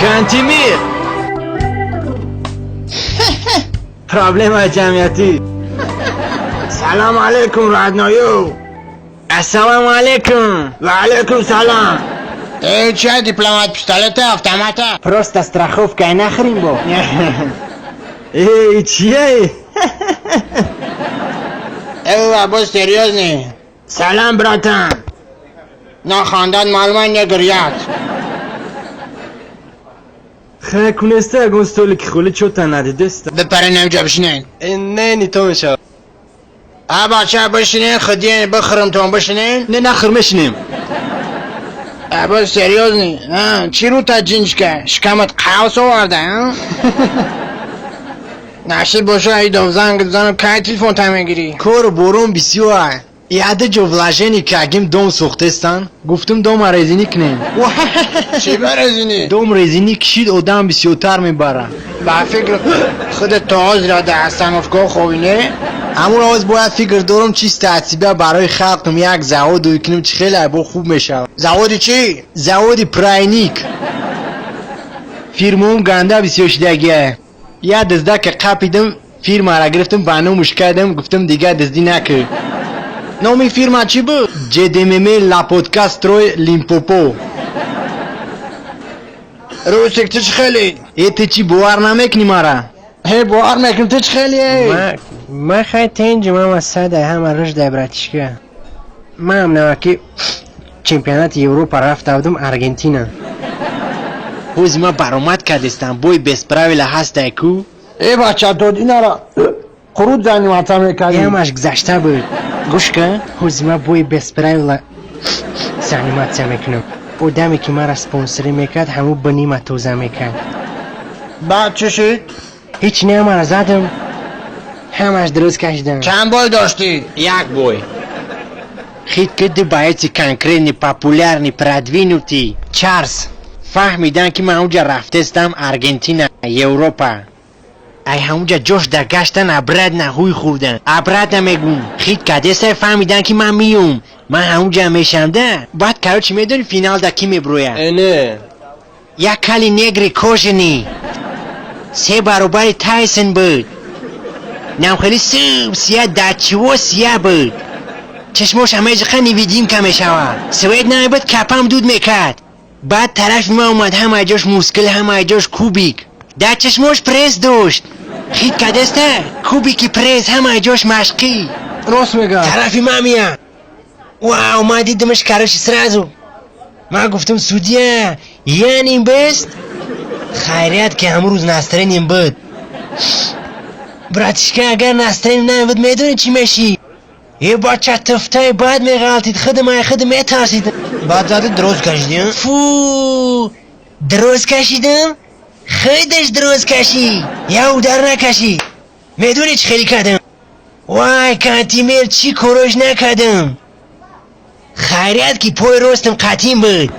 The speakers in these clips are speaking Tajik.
Кантимир. Проблемаи ҷамъиятӣ. Салом алейкум, родной. Ассалому алейкум. Ва алейкум салом. Эй, чия, дипломат, пистолета, автомата? Просто страховка, нахрен бо. Эй, чия? Эй, або серьёзный. Салом, братан. На хандан маълума, не гирят. Хай, кунеста ягон столики холи, чота надидеста. Бипарен, инҷа бишинен. Не, не то мешавад. А бача, бишинен, худиен бихӯрам, бишинен. Не, нахӯр, мешинем. Або серьёзный. А, чӣ рута ҷинҷка? Шикамат қавс оварда, а? Нашид боша, айдов занг занам, кай телефон та мегирӣ? Кору борон бисёр. Яда ҷо вложение кагим, дом сохтестан. Гуфтум, дома резинӣ кунем. Чӣ ба резинӣ? Дом резинӣ кишид, одам бисёртар мебара. Ба фикр худат то ҳозира дар остановка хобине? Ҳамун оз бояд фикр дорам, чисто от себя барои халқам як завод кунем, чи хеле бо хуб мешавад. Заводи чӣ? Заводи пряник. Фирмаом ганда бисёр шидагия. Я диздака қапидам, фирмара гирифтам, ба номуш кардам, гуфтам, дигар диздӣ накӯ. Номи фирма чӣ буд? ЖДММ Лапотка Строй Лимпопо. Русик, ту чӣ хеле? Э, ту чӣ, бовар намекунӣ мара? Ҳе, бовар мекунам, ту чӣ хеле? Ман хай тенҷум, ҳама садай, ҳама рушдай, братишка. Ман наваки чемпионати Европа рафта будум, Аргентина. Ҳози ман баромад кардестам, бой без правила ҳастай ку. Э, бача, дод инара қурут заниматься мекардӣ. Ҳамаш гузашта буд. Гӯш кун, ҳози ман бой без правила заниматься мекунам. Одаме ки мара спонсорӣ мекард, ҳамун бинима тоза мекард. Баъд чӣ шид? Ҳеҷ не, ҳамара задам, ҳамаш дуруст кашидам. Чанд бой доштӣ? Як бой. Хит ки ду боец и конкретный, популярный, продвинутый чарс фаҳмидан, ки ман ҳамуҷа рафтестам, Аргентина, Европа. Ай ҳамуҷа ҷош да гаштан, обратно ҳуй хӯрдан. Обратно мегум, хит кадеста, фаҳмидан, ки ман миём, ман ҳамуҷа мешам да. Баъд, короче, медони, финалда кӣ меброяд? Не. Як кали негри кожаный, се баробари Тайсон буд. Нам хеле суб сия дачиво сия буд, чашмош ҳамаи невидимка мешавад, свет намебуд, капам дуд мекард. Баъд тарафи ман омад, ҳамаи ҷош мускул, ҳамаи ҷош кубик, дар чашмош пресс дошт. Хит кадеста, кубики пресс, ҳамаи ҷош машқӣ. Рост мега. Тарафи ман меяд. Вау, ман дидимаш, короче, сразу ман гуфтам: «Судья, яним бест». Хайрият, ки ҳамун рӯз настроение м буд, братишка. Агар настроение набуд, медонӣ чӣ мешӣ? Е, бача, туфтаи бад меғалтид, худам ай худам метарсидам. Баъд зади, дуруст кашидӣ? Фу, дуруст кашидам, худаш дуруст кашид, як удар накашид. Медонӣ чӣ хеле кардам? Вай, Кантимир, чӣ корош накардам. Хайрият, ки пои ростам қатин буд.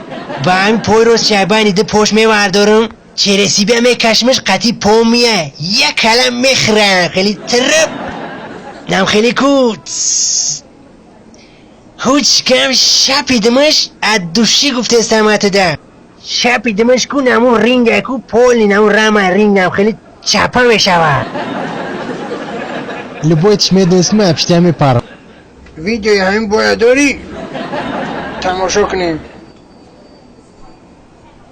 Ба ҳамин пои рост шайбайни ду пош мевардорам, через себя мекашмаш, қатӣ пом мия, як калам мехӯрам, хеле тириб нам, хеле ку ҳуч кам шапидимаш, от души гуфтестам, атуда шапидимаш ку, наму ринга ку, поли наму рама рингам хеле чапа мешавад. Любой чӣ медонист, ки ман пиштия мепарам. Видеои ҳамин бояд дорӣ, тамошо кунем.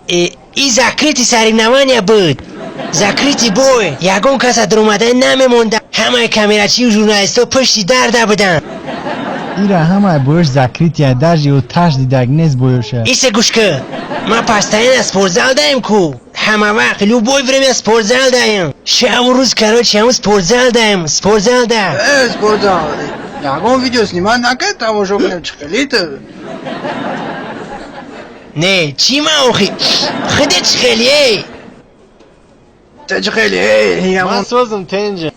И закрытый соревнования буд, закрытый бой, ягон каса даромада намемонда, ҳамаи камерачию журналистҳо пушти дарда буданд. Ира ҳамаи боёш закрытый я, даже оташ дидаг нест боёша. Исе, гӯш кӣ, ман постоянно спортзал даем ку, ҳама вақт, любой время спортзал даем, шабу рӯз, короче, ҳамун спортзал даем, спортзал да. Э, спортзал ягон видео снимать накард, тамошо кунем, чӣ хеле ту? Не, чӣ ман охи, худет чӣ хеле, эй? Ту чӣ хеле, эй? Ман созм, тенҷа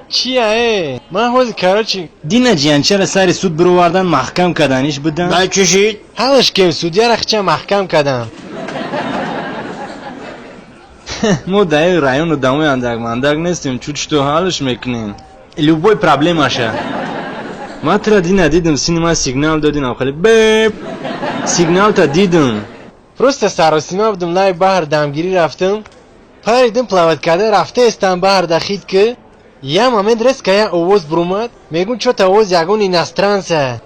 чия, э, ман ҳозир, короче, дина ҷиянчара сари суд бировардан, маҳкам карданиш будан. Баъд чӣ шид? Ҳалаш кем, судья ра хича маҳкам кардам. Мо дар ин району дамои андак-мандак нестем, чуть что ҳалш мекунем любой проблемаша. Ман тура дина дидим, сини ман сигнал додинам, хеле беп сигналта дидим. Просто саросима будум, лаи баҳр дамгирӣ рафтам. Паридим плавать карда рафтаестам баҳр да хит ки я момент резко я овоз бурумад. Мегум чё-то овоз ягон иностранца.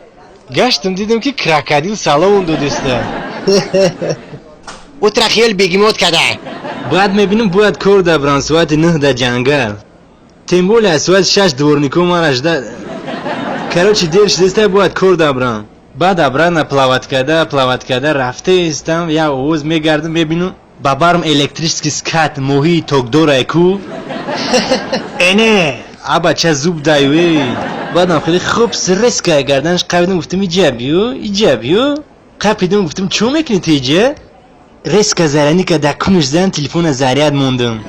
Гаштам дидам ки крокодил салом додиста. Утра хел бегемот када. Баъд мебинам бояд кор дабран соати 9 да ҷангал. Тем более аз соати 6 дворнико мара жда. Короче, дер шудеста бояд кор дабран. Баъд обратно плавать карда рафтаестам, я овоз мегардам мебинам ба барм электрический скат моҳии токдорае ку. Эне. А бача зуб даю эй. Баъдам хеле хуб резко гарданаш қапидам гуфтам иҷа биё, иҷа биё. Қапидам гуфтам чӣ мекунӣ ту иҷа? Резко зараника да кунаш задан телефона заряд мондам.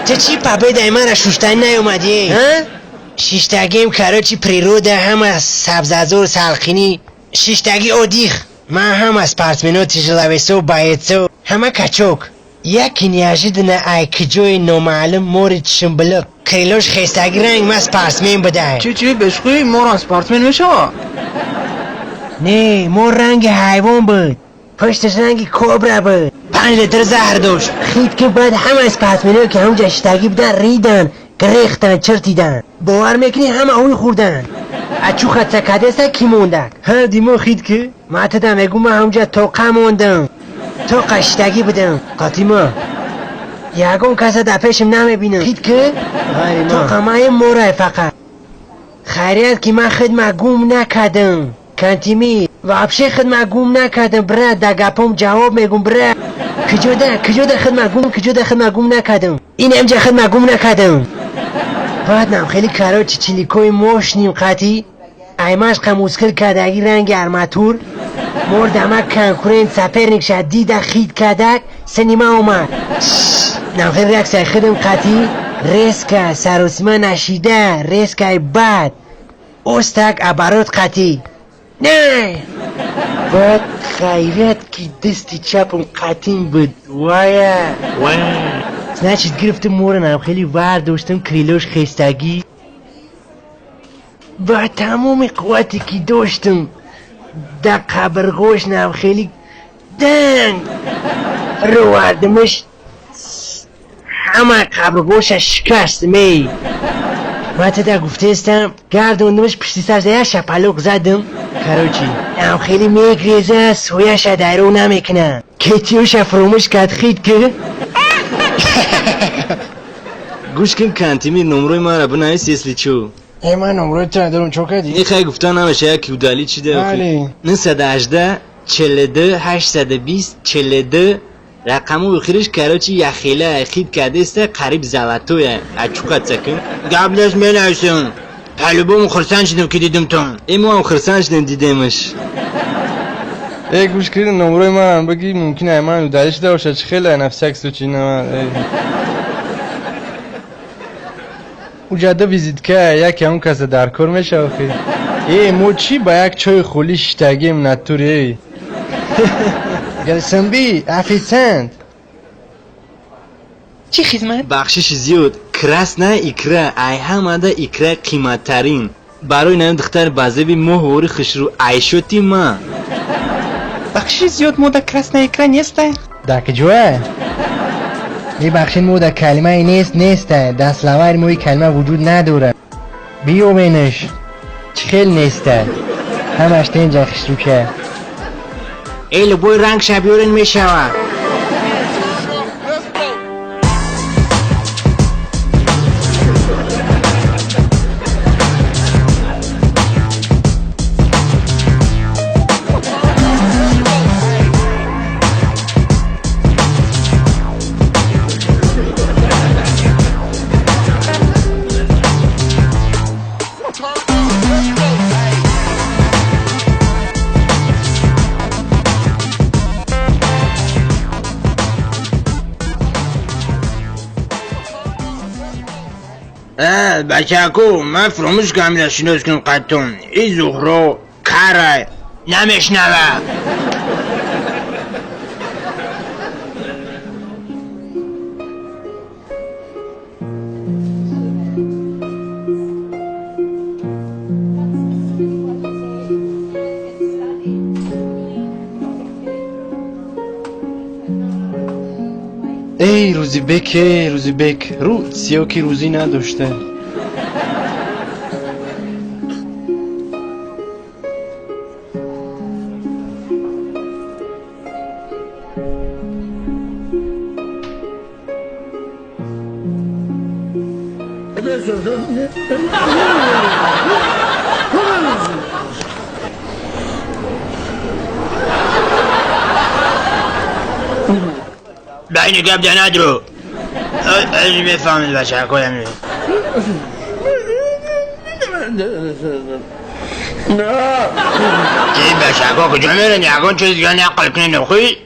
Ту чӣ победаи мара шуштан наёмадӣ? Ҳа? Шиштагим короче природа ҳама сабзазор салқинӣ. Шиштагӣ одих. Ман ҳама спортсмено тяжеловесо боецо ҳама качок. Яки неожиданно ай киҷои номаълум мори чишмбилиқ крилош хестагӣ ранг ма спортсмен будай. Чӣ чӣ бешхӯй морам спортсмен мешава? Не, мор ранги ҳайвон буд. Пушташ ранги кобра буд. 5 литр заҳр дошт. Хит ки баъд ҳама спортсменое ки ҳамҷа шиштагӣ будан ридан, гирехтан, чиртидан. Бовар мекунӣ ҳама ҳуй хӯрдан. Ачу хатса кадеса ки мондак? Ҳа, димо хит ки? Ма тада мегум ман ҳамҷа тоқа мондам. Тоқа шиштагӣ будам. Қатима. Ягон каса дар пешам намебинам. Хит ки? Ғайри ма. Тоқа маем морай фақат. Хайрият ки ман хидма гум накардам. Кантими, вообще хидма гум накардам, брат, да гапом ҷавоб мегум, брат. Киҷода хидма гум, киҷода хидма гум накардам. Ин ҳамҷа хидма гум накардам. Баъдам хеле короче чиликои мошним қатӣ. Аймашқа мускил кардаги ранги арматур. Мор дамак конкурент соперник ша дида хит кардак, синима омад. Нам хеле реаксияи хидм қатӣ. Резка саросима нашида, резкаи бад. Остак оборот қатӣ. Не! Баъд хайрият ки дасти чапам қатин буд. Вая! Значит, гирифтам мора нам хеле вар доштам, крилош хестагӣ. Ба тамоми қуввате ки доштам да қабрғош нам хеле данг ровардамаш, ҳама қабрғоша шикаст мей. Ма тада гуфтаестам, гардондамаш пишти сар як шапалоқ задам. Короче, нам хеле мегреза, сояша дайро намекуна. Кетиёша фуромӯш кард хит ки. Гӯш кун Кантимир, номрои маро бинавис, если чё. Э, ман номрои ту надорам, чо кардӣ? Не хай гуфта намеша, як удали чи да. Бале. 918 42 820 42 рақаму охириш короче яхела хит кардеста қариб золотоя. Ачуқатса кун. Гап нест менависам. По-любому хурсанд шудам ки дидимтон. Э, мо ҳам хурсанд шудем дидемаш. Э, гӯш кун, номрои манам бигӣ, мумкин ай ман удали шуда бошад, чӣ хеле на всякий случай на. Уҷада визитка яке ҳамон каса дар кор мешава хи. Э, мо чӣ ба як чойи холӣ шиштагием натури, эй. Галсамби, официант. Чӣ хизмат? Бахшиши зиёд, красная икра, ай ҳамада икра қиматтарин. Барои наём духтар базеби моҳвори хушрӯ айшоти ма. Бахшиши зиёд, мода красная икра неста. Дар киҷоя? Бибахшед, мо дар калимаи нест неста. Дар словари мо ин калима вуҷуд надорад. Биёбенаш. Чӣ хел неста? Ҳамаш тенҷа хушрӯка. Э, любой рангша биёрен мешавад. Бачаку, ман фуромӯш кардам ира шинос кунам қаттон. И Зуҳро карай намешнава. Эй, Рӯзибек, эй, Рӯзибек, рӯ сиё ки рӯзӣ надошта. Байни гап данадру. Аз мефаҳмид бачакоям. Ин бачако куҷо мерен? Ягон чиз дига нақл кунем, охи?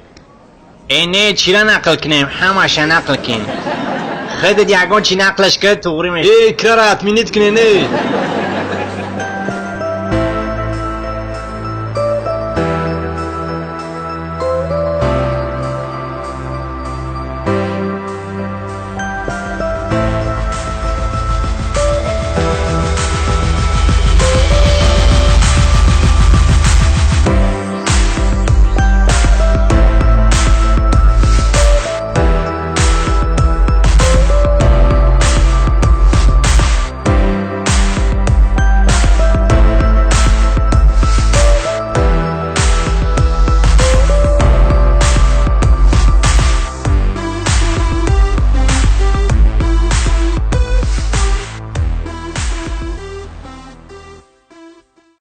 Э, не, чира нақл кунем? Ҳамаша нақл кун. Худат ягон чи нақлаш кард, туғри мешавад. Э, крара отменить кунен, э.